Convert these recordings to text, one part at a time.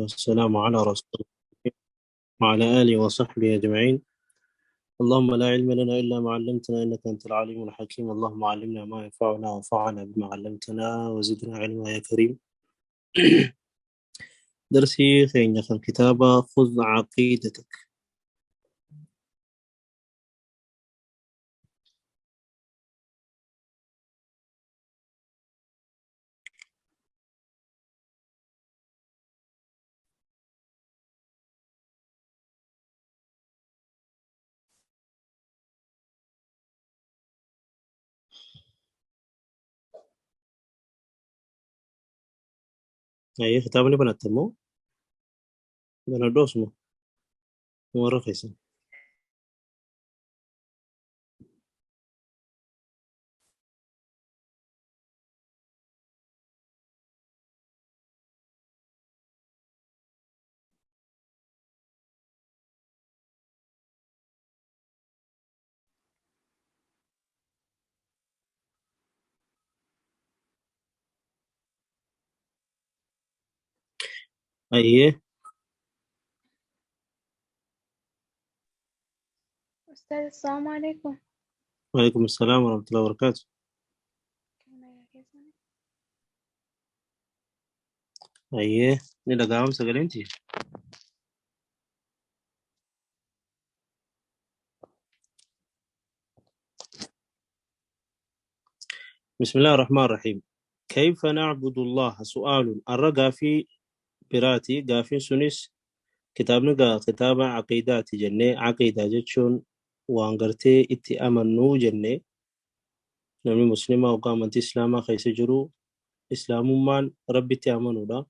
والسلام على رسول الله وعلى آله وصحبه أجمعين. اللهم لا علم لنا إلا ما علمتنا إنك أنت العليم الحكيم. اللهم علمنا ما ينفعنا وانفعنا بما علمتنا وزدنا علما يا كريم. درسي خينيا الكتابة خذ عقيدتك. أي كتاب بنتمو بندوسمو ورخيصا. أي أستاذ، السلام عليكم. وعليكم السلام ورحمة الله وبركاته. أي نلقاهم سجلنتي. بسم الله الرحمن الرحيم. كيف نعبد الله؟ سؤال الرقا في براتي قافين سنس كتابنا كتاب عقيدات جنة عقيدة جتشون وانقرتي اتي أمنو جنة نمي مسلمة وقامت إسلاما خيس جرو إسلام مان ربي تي أمنو دا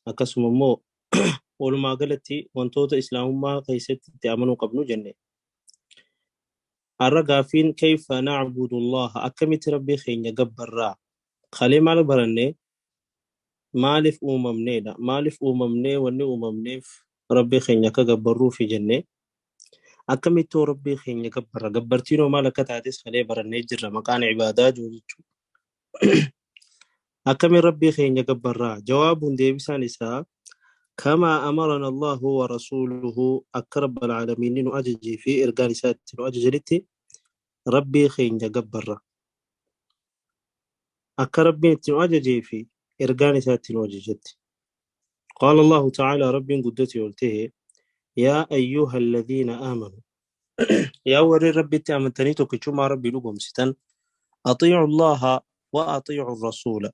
أكسم مو ولما قالتي وانتوت إسلام ما خيست تي أمنو قبنو جنة الرقافين كيف نعبد الله أكمت ربي خين يقبر را خلي مال برني maaliif uumamneedha? Maaliif uumamnee wanni uumamneef rabbii keenya akka gabbarruu fi jennee akkamittuu rabbii keenya gabbarra? Gabbartiinoo maal akka taates kalee barannee jirra maqaan ibaadaa jiru jechuudha. Akkamiin rabbii keenya gabbarraa? Jawaabuun deebisaan isaa kamaa amarana Allahu wa rasuuluhu akka rabbal aalamiin nu ajajee fi ergaan isaatti nu ajajanitti rabbii keenya gabbarra. Akka rabbiin itti nu ajajee fi إرجان ساتين وججت. قال الله تعالى رب قدتي قلته يا أيها الذين آمنوا يا وري ربي تأمنتني تكتشما ربي لكم ستن أطيعوا الله وأطيعوا الرسول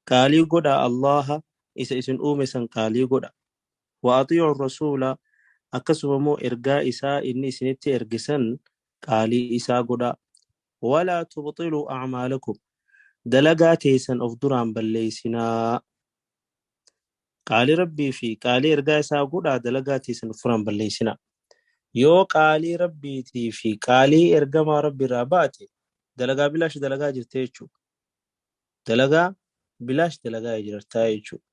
قالي قد الله إسا إسن أومسا قالي قد وأطيعوا الرسول أكسبمو إرجاء إسا إني سنتي إرجسن قالي إسا قد ولا تبطلوا أعمالكم dalagaa teessan of duraan balleessinaa. Qaalii rabbii fi qaalii ergaa isaa godhaa dalagaa teessan of duraan balleessinaa. Yoo qaalii rabbiitii fi qaalii ergamaa rabbi irraa baate dalagaa bilaash dalagaa jirte jechuudha. Dalagaa bilaash dalagaa jirtaa jechuudha.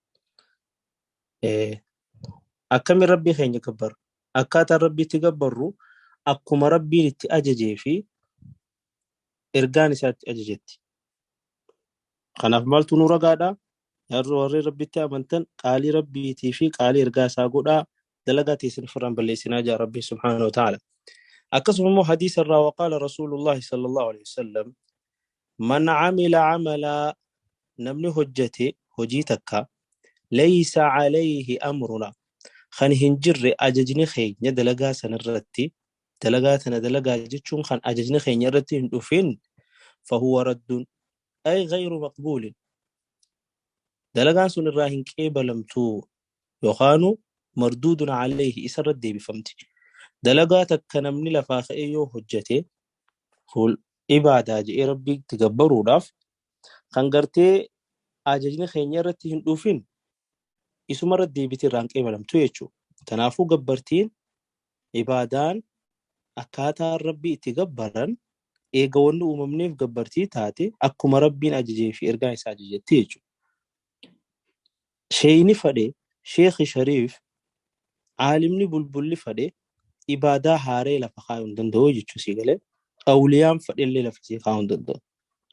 Akkamiin rabbii keenya gabbarra? Akkaataan rabbiitti gabbarru akkuma rabbiin itti ajajee fi ergaan isaatti ajajetti. Kanaaf maaltu nu ragaadha? Warri rabbitti amantan qaalii rabbiitii fi qaalii ergaa isaa godhaa dalagaa teessan ofirraan balleessinaa jaa rabbi subhaanahu wa ta'ala. Akkasuma immoo hadiisa irraa waqaala rasuulullahi sallallahu alaihi wasallam man camila camalaa namni hojjete hojii takka laysa calayhi amruna kan hin jirre ajajni keenya dalagaa sanarratti dalagaa tana dalagaa jechuun kan ajajni keenya irratti hin dhufin fahuwa raddun أي غير مقبول دلقان سن الراهن كيبلمتو يخانو مردود عليه إسر الدي بفمتي دلقاتك كنمني لفاخ إيو حجتي فول إبادة جئ ربي تقبروا راف خنقرتي أججني خينيرتي هندوفين إسو مرد دي بتي ران كيبلمتو يچو تنافو قبرتين إبادان أكاتا ربي تقبرن eega wanni uumamneef gabbartii taate akkuma rabbiin ajajee fi ergaan isaa ajajetti jechuudha. Sheeyni fadhe, Sheekhi Shariif, aalimni bulbulli fadhe ibaadaa haaree lafa kaayuu hin danda'u jechuu sii galee awliyaan fadhellee lafa sii kaayuu hin danda'u.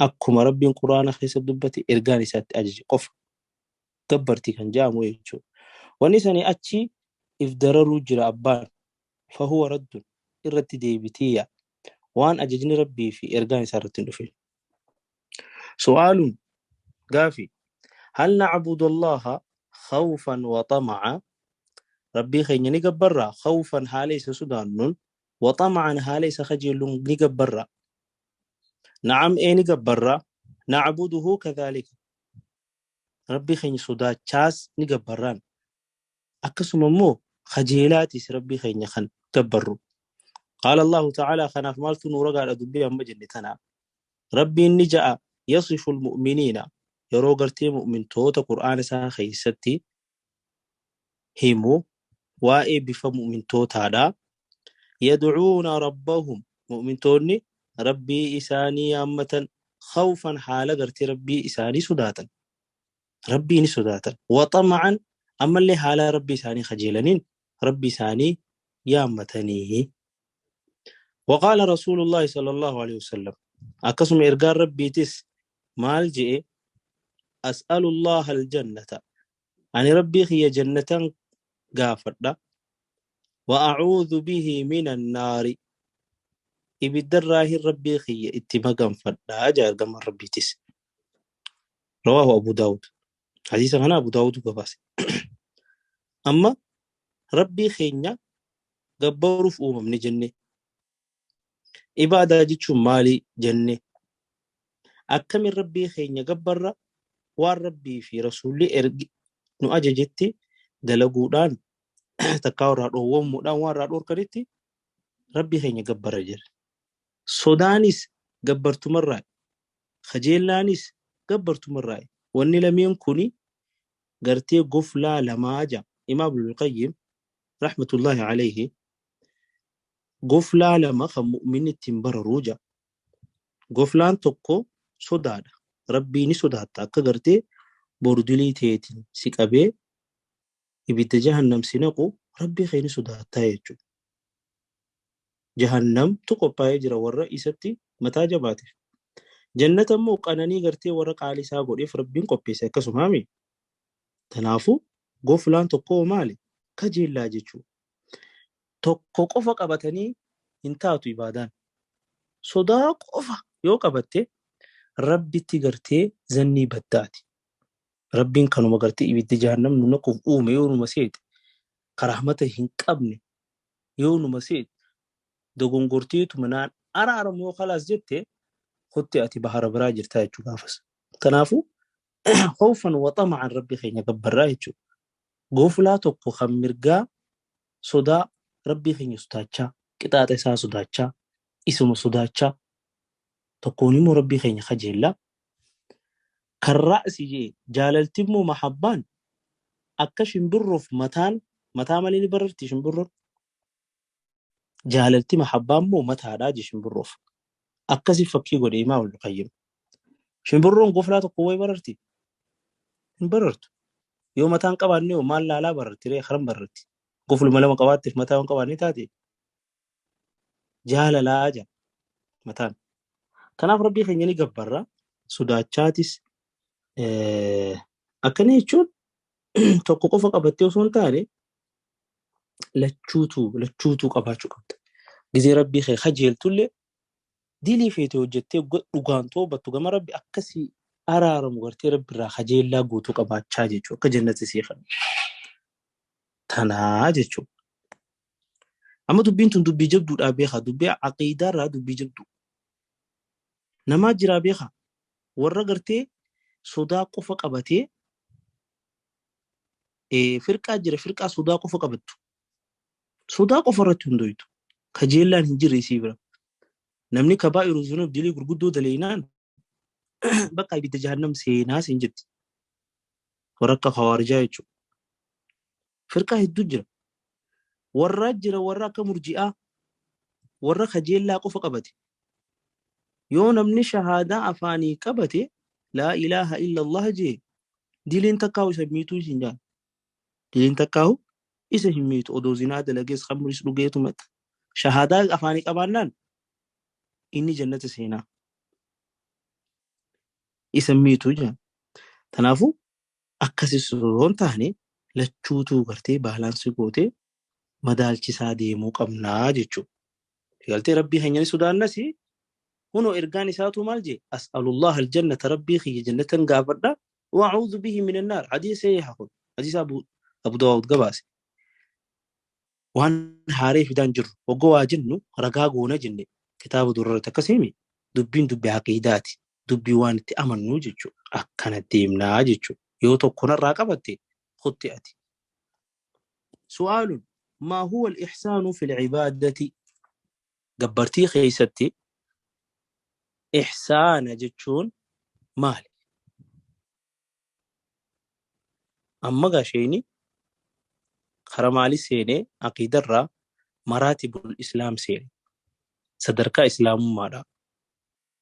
Akkuma rabbiin quraana keessa dubbate ergaan isaatti ajaje qofa gabbartii kan jedhamu jechuudha. Wanni sanii achi if dararuu jira abbaan fahuwa raddun irratti deebitiyya waan ajajni Rabbii fi ergaan isaa irratti hin dhufin. Su'aalun gaafi hal na'budu Allaha khawfan wa xama'a Rabbii keenya ni gabbarraa khawfan haala isa sodaannuun wa xama'an haala isa kajeelluun ni gabbarraa. Na'am ee ni gabbarraa na'buduhu kadhaalika Rabbii keenya sodaachaas ni gabbarraan akkasuma immoo kajeelaatis Rabbii keenya kan gabbarru. Qaala Allahu ta'aalaa kanaaf maaltu nu ragaadha dubbii amma jenne tana. Rabbiin ni ja'a yasifu almu'miniina yeroo gartee mu'mintoota Qur'aana isaa keessatti himu waa'ee bifa mu'mintootaadha. Yad'uuna rabbahum mu'mintoonni Rabbii isaanii yaammatan khawfan haala gartee Rabbii isaanii sodaatan. Rabbii ni sodaatan. Waxama'an ammallee haala Rabbii isaanii kajeelaniin Rabbii isaanii yaammatanii. Waqaala Rasuulullaahi sallallahu alaihi wasallam akkasuma ergaan Rabbiitis maal je'e as'alullaha aljannata ani Rabbii kiyya jannatan gaafadha wa a'uudhu bihi minan naari ibiddarraahin Rabbii kiyya itti maganfadha jaa ergamaan Rabbiitis. Rawaahu Abu Daawud. Hadiisa kana Abu Daawud gabaase. Amma Rabbii keenya gabbaruuf uumamne jenne. Ibaadaa jechuun maali jenne. Akkamin Rabbii keenya gabbarra waan Rabbii fi Rasuulli ergi nu ajajetti dalaguudhaan takkaa irraa dhoowwamuudhaan waan irraa dhoorkanitti Rabbii keenya gabbarra jedhe. Sodaanis gabbartumarraa kajeellaanis gabbartumarraa. Wanni lameen kuni gartee goflaa lamaa ja Imaam Ibnul Qayyim rahmatullahi alayhi goflaa lama kan mu'minni ittiin bararuu ja. Goflaan tokko sodaadha. Rabbii ni sodaatta akka gartee bordilii teetiin si qabee ibidda jahannam si naqu Rabbii kee ni sodaattaa jechuudha. Jahannamtu qophaa'ee jira warra isatti mataa jabaateef. Jannata immoo qananii gartee warra qaalii isaa godheef Rabbiin qopheesse akkasumaami. Kanaafuu goflaan tokkoo maali? Kajeellaa jechuudha. Tokko qofa qabatanii hin taatu ibaadaan. Sodaa qofa yoo qabatte Rabbitti gartee zannii baddaati. Rabbiin kanuma gartee ibidda jahannam nu naquuf uume yoo numa seete ka rahmata hin qabne yoo numa seete dogongorteetuma naan araaramu yoo kalaas jette kotte ati bahara biraa jirtaa jechuu gaafas. Kanaafuu khawfan wa xama'an Rabbi keenya gabbarraa jechuudha. Goflaa tokko kan mirgaa sodaa Rabbii keenya sodaachaa, qixaaxa isaa sodaachaa, isuma sodaachaa tokkoon immoo Rabbii keenya kajeellaa. Kan ra'si jee jaalalti immoo mahabbaan akka shimbirroof mataan mataa malee ni bararti shimbirroon. Jaalalti mahabbaa immoo mataadhaa jee shimbirroof. Akkasi fakkii godhe Imaam Ibn Qayyim. Shimbirroon goflaa tokko wayi bararti? Hin barartu. Yoo mataan qabaanne hoo maal laalaa bararti ree karam bararti? Gofluma lama qabaatteef mataa yoo hin qabaanne taate jaalalaa jaa mataan. Kanaaf Rabbii keenya ni gabbarra sodaachaatis akkana jechuun tokko qofa qabattee osoo hin taane lachuutu lachuutu qabaachuu qabda. Gizee Rabbii kee kajeeltullee dilii feete hojjettee dhugaan toobattu gama Rabbi akkasii araaramu gartee Rabbi irraa kajeellaa guutuu qabaachaa jechuudha. Akka jannati sii kennu. Tanaa jechuudha. Amma dubbiin tun dubbii jabduudhaa beekaa. Dubbii aqiidaa irraa dubbii jabduu. Namaa jiraa beekaa. Warra gartee sodaa qofa qabatee firqaa jira firqaa sodaa qofa qabattu. Sodaa qofa irratti hundoytu. Kajeellaan hin jirre isii bira. Namni kabaa'iru zunub dilii gurguddoo daleeynaan bakka ibidda jahannam seenaa siin jetti. Warra akka khawaarijaa jechuudha. Firqaa hedduu jira. Warra jira warra akka murji'aa warra kajeellaa qofa qabate. Yoo namni shahaadaa afaanii qabate laa ilaaha illallah jee diliin takkaahu isa miituu isin jaan. Diliin takkaahu isa hin miitu odoo zinaa dalagees khamris dhugeetuma shahaadaa afaanii qabaannaan inni jannata seenaa. Isa miitu jaan. Kanaafuu akkasi osoo hin taane Lachuutuu gartee baalaansii gootee madaalchisaa deemuu qabnaa jechuudha. Galtee Rabbii keenya ni sodaannas hunoo ergaan isaatu maal jee as'alullah aljannata Rabbii kiyya jannatan gaafadha wa'uudhu bihi minan naar hadiisa sahiha kun hadiisa Abu Daawud gabaase. Waan haaree fidaan jirru hoggoo waa jennu ragaa goona jenne kitaaba durarratti akkasii dubbiin dubbii aqiidaati dubbii waan itti amannu jechuudha akkana deemnaa jechuudha yoo tokko narraa qabatte kutti ati. Su'aalun maa huwa al-ihsaanu fil cibaadati gabbartii keessatti ihsaana jechuun maali? Amma gaasheeni kara maalii seenee aqiidarraa maraatibul islaam seene sadarkaa islaamummaadha.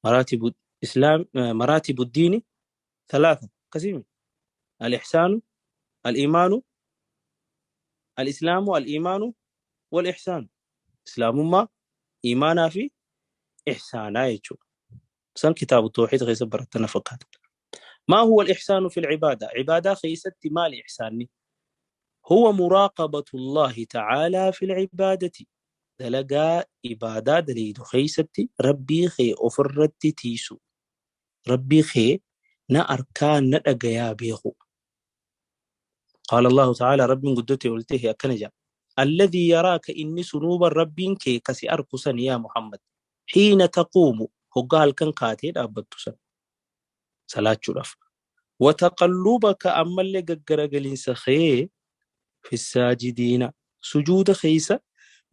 Maraatibul islaam maraatibu diini talaata akkasii al-ihsaanu al-iimaanu al-islaamu al-iimaanu wal-ihsaanu islaamummaa iimaanaa fi ihsaanaa jechuudha. San kitaabu tawxiid keessa barattan fakkaata. ما هو الإحسان في العبادة؟ عبادة خيست ما الإحسان؟ هو مراقبة الله تعالى في العبادة. دلقا إبادة دليد خيستي ربي خي أفرت تيسو ربي خي نا أركان ندقيا بيخو. قال الله تعالى رب من قدوتي قلته أكنجا الذي يراك إني سنوبا ربي كي كسي أركسن يا محمد حين تقوم هو قال كان قاتل أبتسن صلاة شرف وتقلبك أما اللي قرقلين سخي في الساجدين سجود خيسة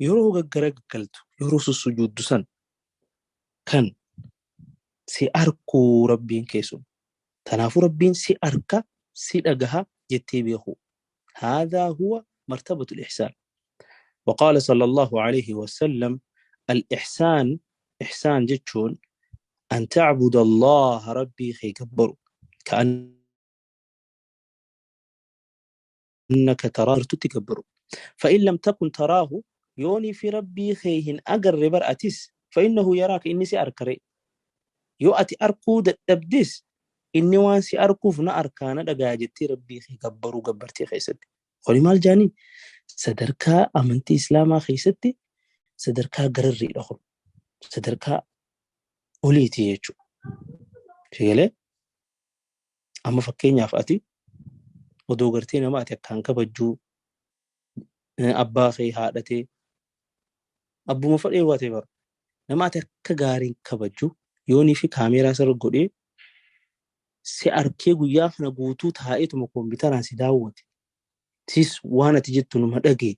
يرو قرقلت يروس السجود سن كان سي أركو ربين كيسون تنافو ربين سي أركا سي أجها يتبعه. هذا هو مرتبة الإحسان. وقال صلى الله عليه وسلم الإحسان إحسان جتشون أن تعبد الله ربي خي كبرو كأنك تراه تكبرو فإن لم تكن تراه يوني في ربي خيهن أقرب أتيس فإنه يراك إني سأركري يؤتي أركو دبدس إني وان سأركو فنا أركانا دقاجتي ربي خي كبرو كبرتي خيستي قولي مال جاني سدركا أمنتي إسلاما خيستي سدركا قرري لخل سدركا oliiti jechuudha. Fiigalee amma fakkeenyaaf ati odoo gartee nama ati akkaan kabajjuu abbaa kee haadhatee abbuma fadhee waatee bara nama ati akka gaariin kabajju yoonii fi kaameeraa sirra godhee si arkee guyyaa kana guutuu taa'eetuma kompiitaraan si daawwate sis waan ati jettu numa dhagee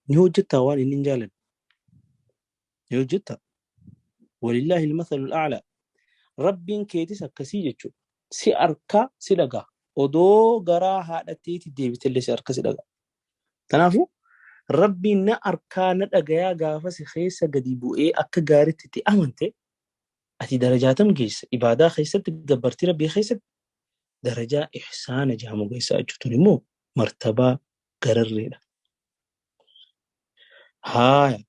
ni hojjettaa waan inni hin jaalanne ni hojjettaa. ولله المثل الأعلى. ربين كيتس أكسي جتشو سي أركا سي لغا ودو غرا هادتي ديبت اللي سي أركا سي لغا تنافو ربي نا أركا ندغيا غافا سي خيسا غدي بوئي أكا غارتي تي أمنتي أتي درجاتم جيس إبادة خيسة تقبرتي ربي خيسة درجة إحسان جامو جيسا أجتوني مو مرتبة قرر لنا. هاي